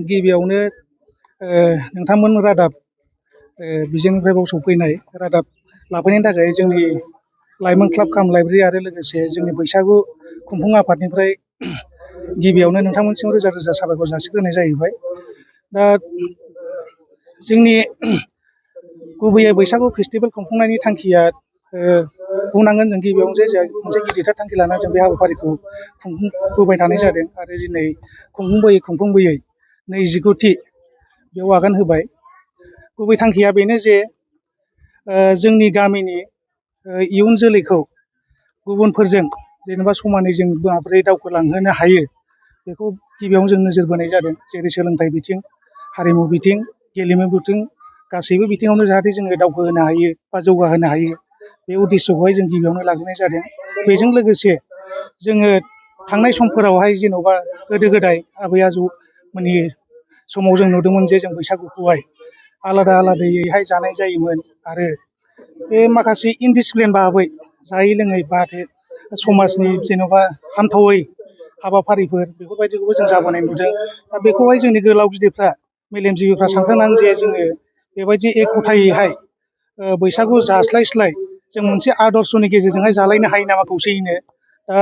गिबियावनो नोंथांमोन रादाब बिजोंनिफ्राय बाव सफैनाय रादाब लाफैनायनि थाखाय जोंनि लाइमोन क्लाब काम लाइब्रेरि आरो लोगोसे जोंनि बैसागु खुंफुं आफादनिफ्राय गिबियावनो नोंथांमोनसिम रोजा रोजा साबायखर जासिग्रोनाय जाहैबाय। दा जोंनि गुबैयै बैसागु फेस्टिभेल खुंफुंनायनि थांखिया बुंनांगोन जों गिबियावनो जे जों मोनसे गिदिरथार थांखि लानानै जों बे हाबाफारिखौ खुंफुंबोबाय थानाय जादों आरो दिनै खुंफुंबोयै 29थि बेयाव आगान होबाय। गुबै थांखिया बेनो जे जोंनि गामिनि इयुन जोलैखौ गुबुनफोरजों जेनेबा समानै जों माबोरै दावखोलांहोनो हायो बेखौ गिबियावनो जों नोजोर बोनाय जादों। जेरै सोलोंथाइ बिथिं, हारिमु बिथिं, गेलेमु बिथिं गासैबो बिथिङावनो जाहाथे जोङो दावखोहोनो हायो बा जौगाहोनो हायो बे उद्देশ্যखौहाय जों गिबियावनो लाग्रोनाय जादों। बेजों लोगोसे जोङो थांनाय समफोरावहाय जेन'बा गोदो गोदाय आबै आजौमोननि समाव जों नुदोंमोन जे जों बैसागुखौहाय आलादा आलादायैहाय जानाय जायोमोन आरो बे माखासे इनडिसिप्लिन भाबै जायै लोङै बाथे समाजनि जेन'बा हामथावै हाबाफारिफोर बेफोरबायदिखौबो जों जाबोनाय नुदों। दा बेखौहाय जोंनि गोलाव गिदिरफ्रा मेलेमजिबिफ्रा सानखांनानै जे जोङो बेबायदि एख'थायैहाय बैसागु जास्लायस्लाय जों मोनसे आदर्शनि गेजेरजोंहाय जालायनो हायो नामा खौसेयैनो। दा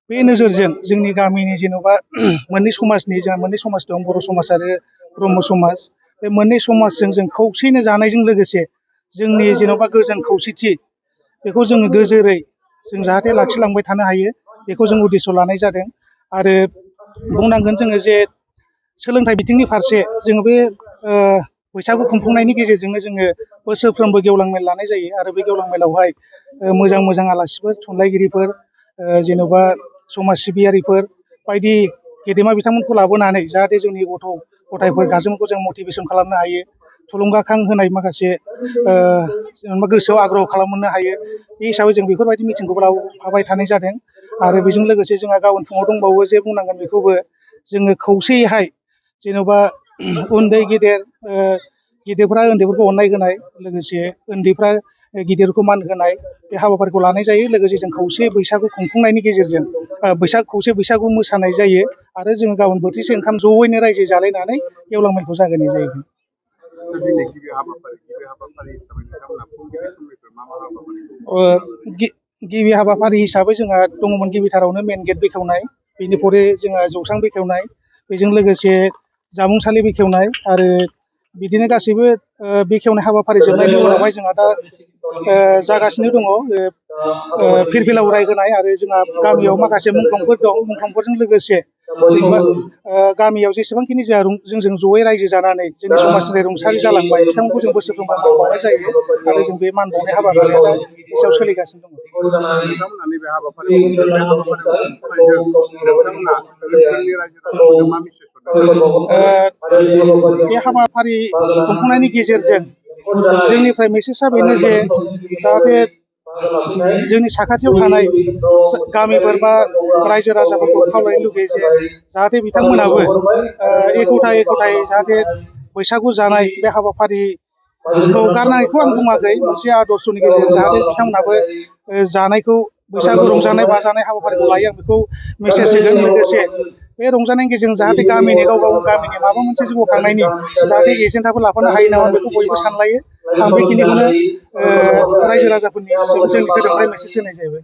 बे नोजोरजों जोंनि गामिनि जेन'बा मोननै समाजनि जोंहा मोननै समाज दं, बर' समाज आरो ब्रह्म समाज। बे मोननै समाजजों जों खौसेयैनो जानायजों लोगोसे जोंनि जेन'बा गोजोन खौसेथि बेखौ जोङो गोजोरै जों जाहाथे लाखिलांबाय थानो हायो बेखौ जों उद्देश्य लानाय जादों। आरो बुंनांगोन जोङो जे सोलोंथाइ बिथिंनि फारसे जोङो बे बैसागु खुंफुंनायनि गेजेरजोंनो जोङो बोसोरफ्रोमबो गेवलां मेल लानाय जायो आरो बे गेवलां मेलावहाय मोजां मोजां आलासिफोर, थुनलाइगिरिफोर, जेन'बा समाज सिबियारिफोर बायदि गेदेमा बिथांमोनखौ लाबोनानै जाहाथे जोंनि गथ' गथायफोर गारजेनफोरखौ जों मटिभेसन खालामनो हायो, थुलुंगाखां होनाय माखासे जेनेबा गोसोआव आग्रह खालामनो हायो। बे हिसाबै जों बेफोरबायदि मिटिंखौबो लाफाबाय थानाय जादों। आरो बेजों लोगोसे जोंहा गाबोन फुङाव दंबावो जे बुंनांगोन बेखौबो जोङो खौसेयैहाय जेन'बा उन्दै गेदेर गिदिरफ्रा उन्दैफोरखौ अननाय होनाय, लोगोसे उन्दैफ्रा गिदिरखौ मान होनाय बे हाबाफारिखौ लानाय जायो। लोगोसे जों खौसे बैसागु खुंफुंनायनि गेजेरजों खौसे बैसागु मोसानाय जायो आरो जोङो गाबोन बोथिसे ओंखाम जयैनो रायजो जालायनानै गेवलां मेलखौ जागायनाय जायो। गिबि हाबाफारि हिसाबै जोंहा दङमोन गिबिथारावनो मेन गेट बेखेवनाय, बेनिफ्राय जोंहा जौस्रां बेखेवनाय, बेजों लोगोसे जामुंसालि बेखेवनाय आरो बिदिनो गासैबो बेखेवनाय हाबाफारि जोबनायनि उनावहाय जोंहा दा जागासिनो दङ फिरफिला उराय होनाय आरो जोंहा गामियाव माखासे मुंख्लंफोर दं। मुंख्लंफोरजों लोगोसे जेनेबा गामियाव जेसेबांखिनि जोंजों जयै रायजो जानानै जोंनि समाजनिफ्राय रुंसारि जालांबाय बिथांमोनखौ जों बोसोरफ्रोमबो मान बावनाय जायो आरो जों बे मान बावनाय हाबाफारिया दा बे सायाव सोलिगासिनो दङ। बे हाबाफारि खुंफुंनायनि गेजेरजों जोंनिफ्राय मेसेजआ बेनो जे जाहाथे जोंनि साखाथियाव थानाय गामिफोर बा रायजो राजाफोरखौ खावलायनो लुगैयो जे जाहाथे बिथांमोनाबो एख'थायै जाहाथे बैसागु जानाय बे हाबाफारिखौ गारनायखौ आं बुङाखै, मोनसे आदर्शनि गेजेरजों जाहाथे बिथांमोनाबो जानायखौ बैसागु रंजानाय बाजानाय हाबाफारिखौ लायो आं बेखौ मेसेज होगोन। लोगोसे बे रंजानायनि गेजेरजों जाहाथे गामिनि गाव गामिनि माबा मोनसे जौगाखांनायनि जाहाथे एजेन्डाफोर लाफानो हायो नामा बेखौ बयबो सानलायो। आं बेखिनिखौनो रायजो राजाफोरनि जोंनि धोरोमनिफ्राय मेसेज होनाय जाहैबाय।